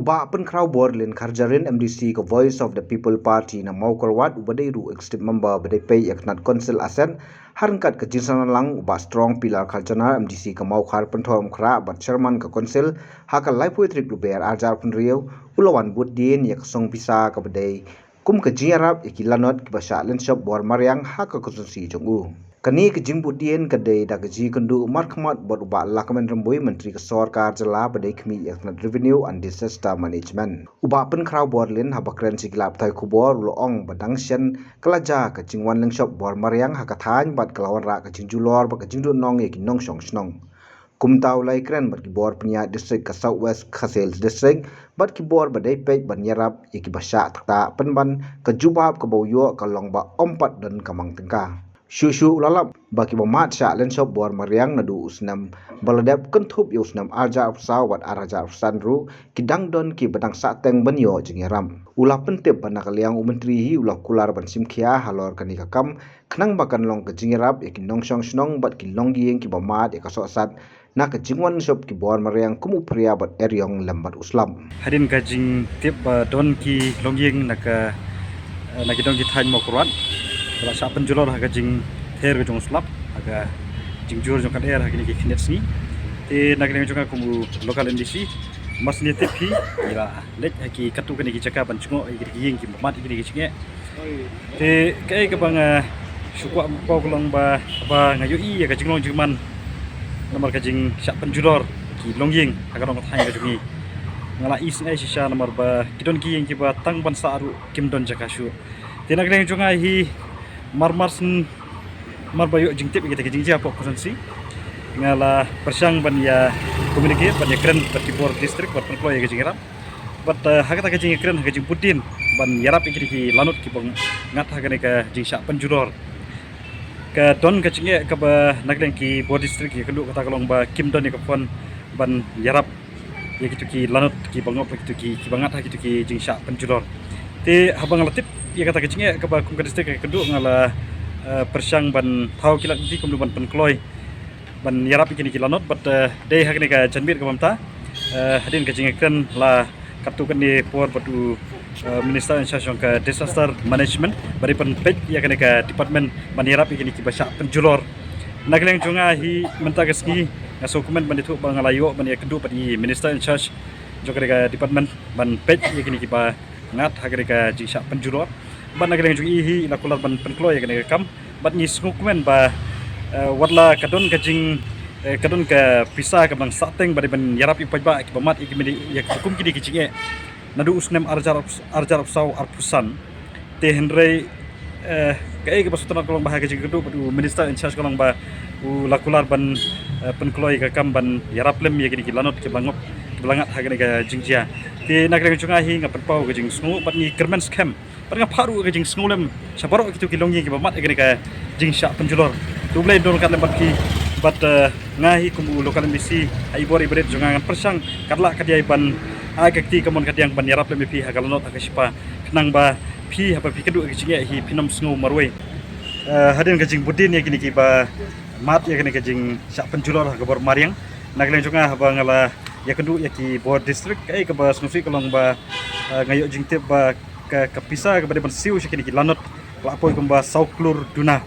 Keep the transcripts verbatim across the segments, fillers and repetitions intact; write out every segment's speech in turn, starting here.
Bah Pynkhraw Borlin Kharjarin, M D C ka Voice of the People Party na Mawkyrwat, uba dei ruh Executive Member ba dei peit ïa ka tnat Council Asset, ha ryngkat ka jingïasaid lang u Bah Strong Pillar Kharjanar, M D C ka Mawkhar Pynthorumkhrah bad Chairman ka Council, ha ka laiphew tarik Lber arhajar arphew hynriew, u la wan bud dien ïa ka song pisa kaba dei kum ka jingïarap ïa ki lanot kiba shah lynshop bor mariang ha ka konstituensi jong u. Kane ka jingbud dien ka dei da ka jingïakynduh markhmat bad u Bah Lahkmen Rymbui, Myntri ka Sorkar Jylla ba dei khmih ïa ka tnat Revenue and Disaster Management. U Bah Pynkhraw Borlin haba kren sha ki lad pathai khubor u la ong ba dang shen ka la jia ka jingwan lynshop bor mariang ha ka thaiñ bad ka la wanrah ka jingjulor bad ka jingduhnong ïa ki nongshong shnong. Kumta u la ïakren bad ki bor pynïaid district ka South West Khasi Hills District bad ki bor ba dei peit ban ïarap ïa kiba shah takta, pynban ka jubab kaba u ïoh ka long ba ym pat don ka mang tyngka. Shuh shuh u la lap ba kiba mad shah lynshop bor mariang naduh u snem ba la dep, kynthup ïa u snem arhajar arphew saw bad arhajar arphew san ruh, ki dang don kiba dang sahteng ban ïoh jingïarap. U la pyntip ba na ka liang u Myntri hi u la kular ban shim khia halor kane ka kam, khnang ba kan long ka jingïarap ïa ki nongshong shnong bad ki longïing kiba mad ïa ka sohsat na ka jingwan lynshop ki bor mariang kum u phria bad eriong lem bad u slap. Hadien ka jingtip ba don ki longïing na ka, eh, na ki don ki thaiñ Mawkyrwat ba la shah pynjulor ha ka jingther ka jong u slap ha ka jingjur jong ka lyer ha kine ki khyndiat sngi. Te na ka liang jong nga kum u local M D C, mar shu tip hi, ngi la leit ha ki katto katne ki jaka ban jngoh ïa ki ïing kiba mad ïa kine ki jingeh. Te kaei kaba nga shu kwah ban pynpaw ka long ba, ba nga ïohi ïa ka jinglong jingman namar ka jingshah pynjulor ki longïing ha ka dong ka thaiñ ka jong ngi. Nga la isynei shisha namar ba ki don ki ïing kiba tang ban sah ruh kim don jaka shuh. Te na ka liang jong nga hi, mar mar syn, mar ba ïoh jingtip ïa kita ki jingjia hapoh constituency, nga la pyrshang ban ïa communicate, ban ïa kren bad ki bor district bad pynkloi ïa ka jingïarap. Bad, eh, ha kata ka jingïakren, ha ka jingbud dien ban ïarap ïa kine ki lanot kiba ngat ha kane ka jingshah pynjulor, ka don ka jingeh kaba na ka liang ki bor district ïakynduh, kata ka long ba kim don ïa ka fund ban ïarap ïa kito ki lanot kiba ngop, ïa kito ki, kiba ngat ha kito ki jingshah pynjulor. Te haba nga la tip ïa kata ka jingeh kaba kum ka district ka ïakynduh, nga la, eh, pyrshang ban thaw ki lad ki lynti kumno ban pynkloi ban ïarap ïa kine ki lanot, bad, eh, dei ha kane ka janmiet kaba mynta, eh, hadien ka jingïakren la katto katne por bad u, eh, Minister in charge jong ka Disaster Management ba dei ban peit ïa kane ka department ban ïarap ïa kine kiba shah pynjulor. Na ka liang jong nga hi mynta ka sngi nga sngewkmen ban ïathuh ba nga la ïoh ban ïakynduh bad i Minister in charge jong kane ka department ban peit ïa kine kiba ngat ha kane ka jingshah pynjulor. Bad na ka liang jong i hi i la kular ban pynkloi ïa kane ka kam. Bad ngi sngewkmen ba, eh, wat la ka don ka jing, eh, ka don ka pisa kaba dang sahteng ba dei ban ïarap ïa u paidbah kiba mad ïa ki mini, ïa ki kum kine ki jingeh naduh u snem arhajar, arhajar arphew saw arphew san. Te hynrei, eh, kaei kaba sngewtynnat ka long ba ha ka jingïakynduh bad u Minister in charge ka long ba u la kular ban, eh, pynkloi ïa ka kam ban ïarap lem ïa kine ki lanot kiba ngop, kiba la ngat ha kane ka jingjia. Te na ka liang jong nga hi nga pynpaw ka jingsngew bad ngi kyrmen skhem bad nga phah ruh ka jingsngewlem sha baroh kito ki longïing kiba mad ïa kane ka jingshah pynjulor. To U Blei un don ryngkat lem bad ki, bad, eh, nga hi kum u local M D C, ha i bor i barit jong nga ngan pyrshang katba lah katba ïai ban ai ka kti kamon kadiang ban ïarap lem ïa phi ha ka lanot ha ka shipa, khnang ba phi haba phi kynduh ïa ka jingeh hi phin ym sngew marwei. Eh, hadien ka jingbud dien ïa kine kiba mad ïa kane ka jingshah pynjulor ha ka bor mariang, na ka liang jong nga haba nga la ïakynduh ïa ki bor district, kaei kaba sngewsih ka long ba, eh, nga ïoh jingtip ba ka, ka pisa kaba dei ban siew sha kine ki lanot ka la poi kumba saw klur duna.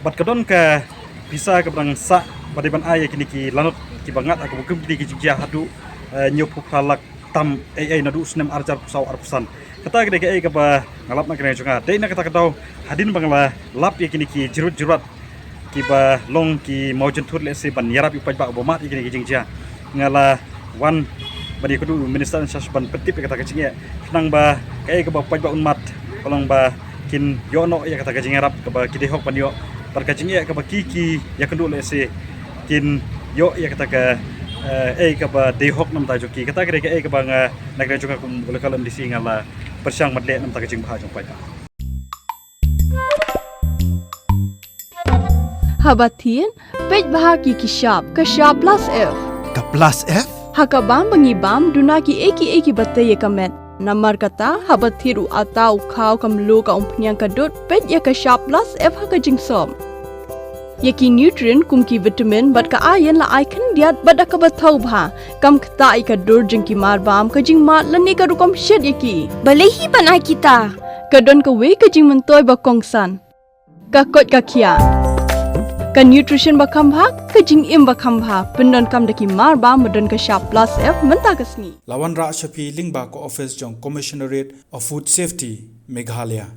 Bad ka don ka pisa kaba dang sah ba dei ban ai ïa kine ki lanot kiba ngat ha kaba kum kine ki jingjia haduh, eh, hynñiewphew phra lak tam ei ei naduh u snem arhajar arphew saw arphew san. Kata ka dei kaei kaba nga lap na ka liang jong nga. Dei na kata ka daw hadien ba nga la lap ïa kine ki jyrwat jyrwat kiba long ki mawjynthut lehse ban ïarap ïa u paidbah uba mad ïa kine ki jingjia, nga la wan ban ïakynduh u Minister in charge ban pyntip ïa kata ka jingeh, khnang ba kaei kaba u paidbah un mad ka long ba kin ïoh noh ïa kata ka jingïarap kaba ki dei hok ban ïoh, bad ka jingeh kaba ki, ki ïakynduh lehse kin ïoh ïa kata ka, eh, ei kaba dei hok namar jong ki. Kata ka dei kaei kaba nga na ka liang jong nga kum u local M D C nga la pyrshang ban leh namar ka jingbha jong u paidbah. Haba thied, peit bha ki, ki shap, ka Shap Plus F. Ka Plus F? Ha ka bam ba ngi bam, duna kiei kiei kiba tei ïa ka met. Namar kata, haba thied u atta, u khaw, ka mluh, ka umphniang, ka dud, peit ïa ka Shap Plus F ha ka jingsop. Ïa ki nutrient kum ki vitamin bad ka iron la ai khyndiat bad da kaba thaw bha, kam ktah ïa ka dur jong ki marbam, ka jingmad lane ka rukom shet ïa ki. Balei hi ban ai kita? Ka don kawei ka jingmyntoi ba kongsan. Ka koit ka khiah. Ka nutrition ba kham bha, ka jingim ba kham bha, pyndonkam da ki marbam ba don ka shap plus F mynta ka sngi. La wanrah sha phi lyngba ka office jong Commissionerate of Food Safety, Meghalaya.